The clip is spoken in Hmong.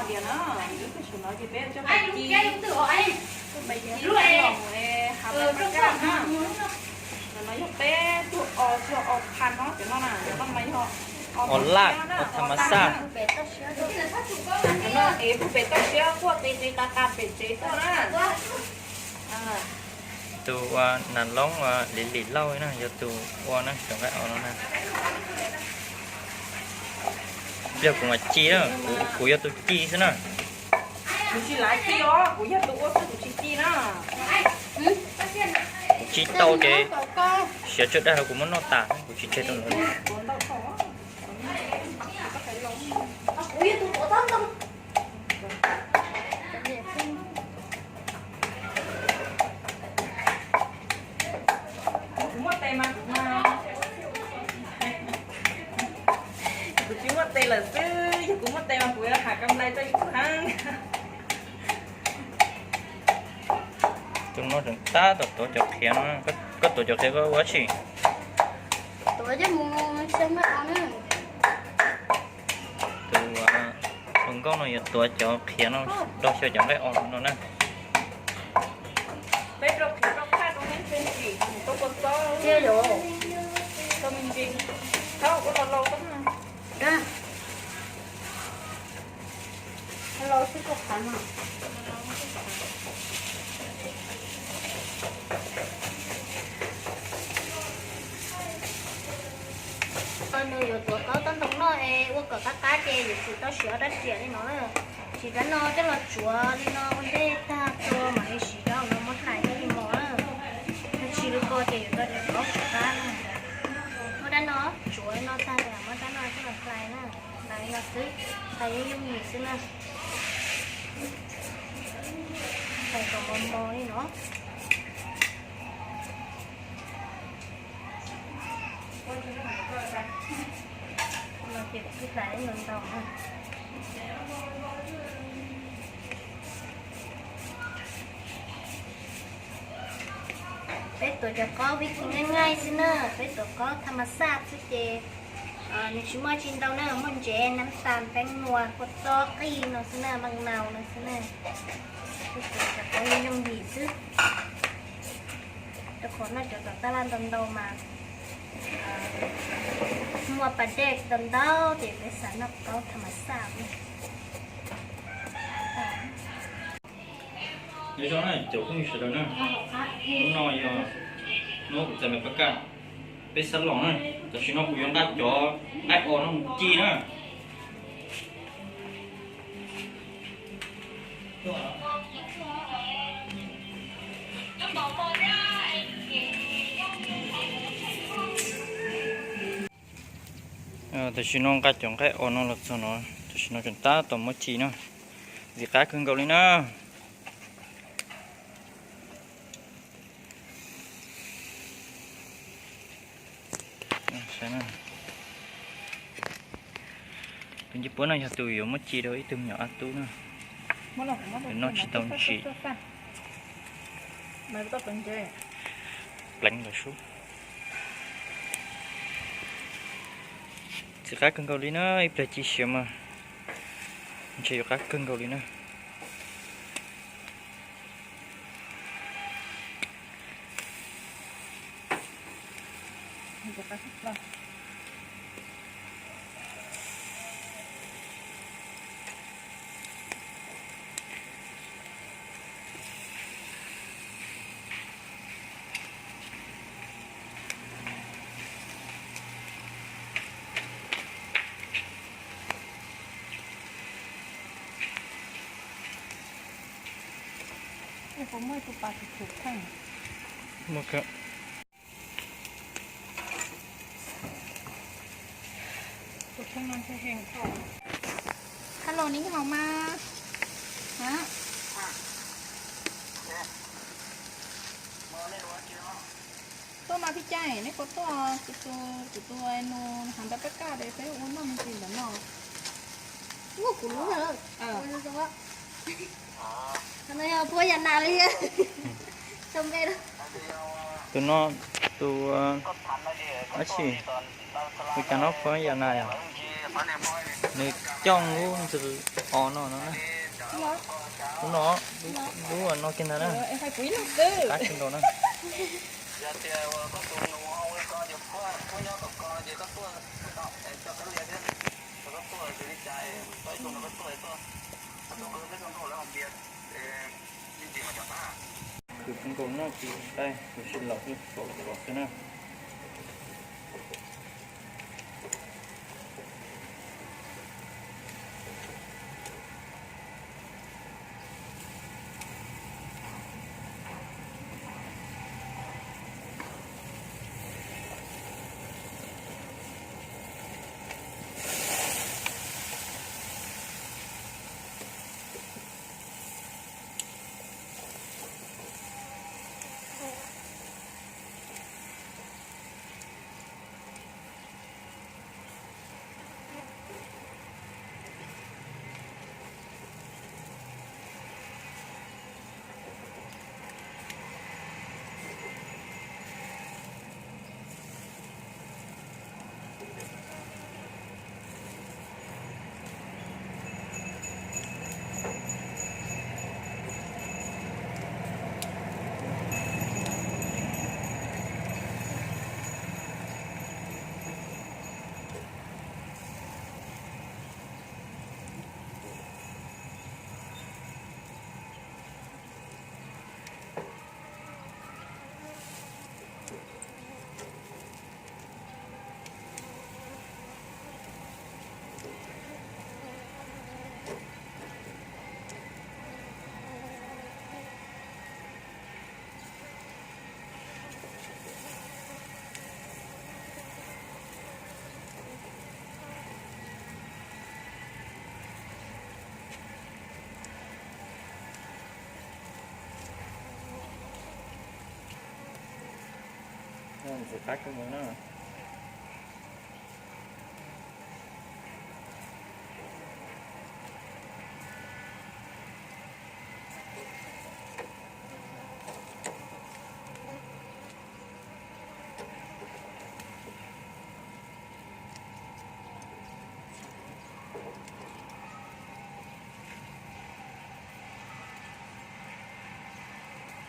Tias na, lub tag su no ces peb coj pais ci, pais ci lub los hav pab kaj na. Cov no yog peb tug os, tug os pha no, cov no na, cov no mas yog os laj, os tham mas xaj. Cov no es puag pem toj siab quaj qis qis qas qas pem tsev tuaj na. Tus ua nas loob ua Lis Lis Lauj na yog tus ua na cov nqaij os no na. Yog kuv mas ci na, kuv yog tus ci xwb na. Kuv tsis lav ci os, kuv yog tus ua xwb, kuv tsis ci na. Kuv ci tau ces siav tsawg dag los kuv muab noj tas, kuv tsis tseg rau lawv. Kuv muaj tes mas kuv, kuv tsis muaj tes lawm xwb, yog kuv muaj tes mas kuv yuav ham kam nplais rau ib tug heev. Tus no tseem tab tom tuav cov qhiav no, koj tuav cov qhiav koj ua dab tsi? Tuav coj mus xyaw nqaij os na. Tus hluas nkauj no yuav tuav cov qhiav no rau xyaw cov nqaij os no na. Peb rau qhiav rau phaj rau neeb tseem tsim tau kua txob. Tiag yom. Tau me ntsis. Tau ua los laus koj na. Laus xwb koj qhav no. Nws yuav tuav qaub taub ntoo noj es ua kom qab qab ces yuav tsum tau siv ob rab riam li no na. Siv rab no coj los tsuav li no ua ntej tag tua mam li siv rab no muab hlais coj li mos na. Nws tsis li ko ces yuav tau cov qaub tsis qab na. Muab rab no tsuav li no tag ces muab rab no coj los hlais na. Hlais li no xwb, hlais yooj yooj yim xwb na. Hlais kom mos mos li no. No ces kuv hlais ib ntau ntau na. Peb tuav cov qaub vib thi nqaij nqaij xwb na, peb tuav qaub tham mas xaj xwb ces nws tsis muaj tsi ntau na, muaj ntsev, nab tas, peeb muas, kua txob, qij no xwb na, maj nau no xwb na. Peb tuav cov qaub yooj yooj yim xwb. Rau qhov noj cov tom taj laj ntau ntau mas muaj pas dej ntau ntau ces peb xav noj qaub tham mas xaj. Nyob zoo na cov phooj ywg sawv daws na, hnub no yog hnub kuv txais me pab kaj, peb xab los na, tam sim no kuv yuav nqa cov nqaij os no mus ci na. Tam sim no nqa cov nqaij os no los txog no, tam sim no tseem tab tom muab ci na, ntxim qab kawg nkaus li na. Tus ncej puab no yog tus yuav muab ci rau ib tug me nyuam ab tub na, nws noj tsis tau ntsim. Pleev lawm sub. Ntxim qab kawg nkaus li na, ib pliag ci siav mas ntshe yuav qab kawg nkaus li na. Puas muaj tus pas tus thuv kheej? Muaj kawg. Hello, 您好吗? Hã? Tuaj mas Phij Cai, neb puas tuaj? Kuv tus, kuv tus nus hav npab pab kaj es peb ua noj me ntsis ntawm no. Muaj kuv lub na. Puab yam nas li. Tus no, tus, ab tsi, tus cas no puab yam nas yom? Nws coj lub ntxwg os no no na. Lub no, lub no kiag ntag na. Qab kawg nkaus na. Khwv kawg nkaus no ces, kuv sim los xwb, xaus los xwb na. Ntxim qab kawg nkaus na.